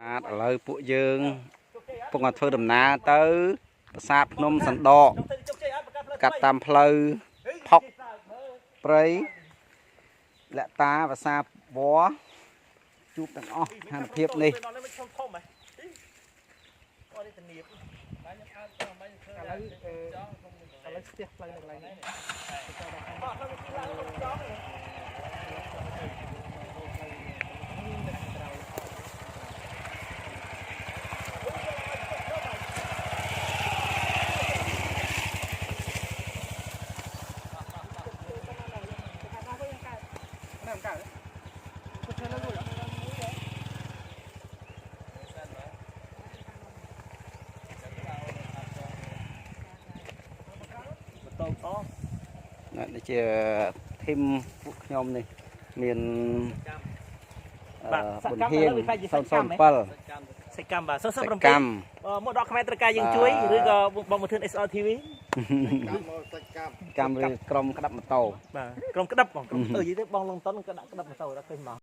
បាទឥឡូវពួកយើងកំពុងតែធ្វើដំណើរទៅប្រាសាទភ្នំសណ្ដកកាត់តាមផ្លូវផុកព្រៃលក្ខតាប្រាសាទវល្លិជួបទាំងអស់ស្ថានភាពនេះ ឥឡូវស្ទះផ្លូវនៅកន្លែងនេះ នេះជាធីមពួកខ្ញុំនេះមានបុនហៀង007 សកម្មបាទ007មកដល់ខ្មែរត្រូវការយើងជួយឬក៏បងមកធឿន SRTV កម្មឬក្រុមក្តាប់ម៉ូតូ បាទក្រុមក្តាប់បងក្រុមអឺនិយាយទៅបងលងតុនក៏ដាក់ក្តាប់ម៉ូតូដល់ឃើញមក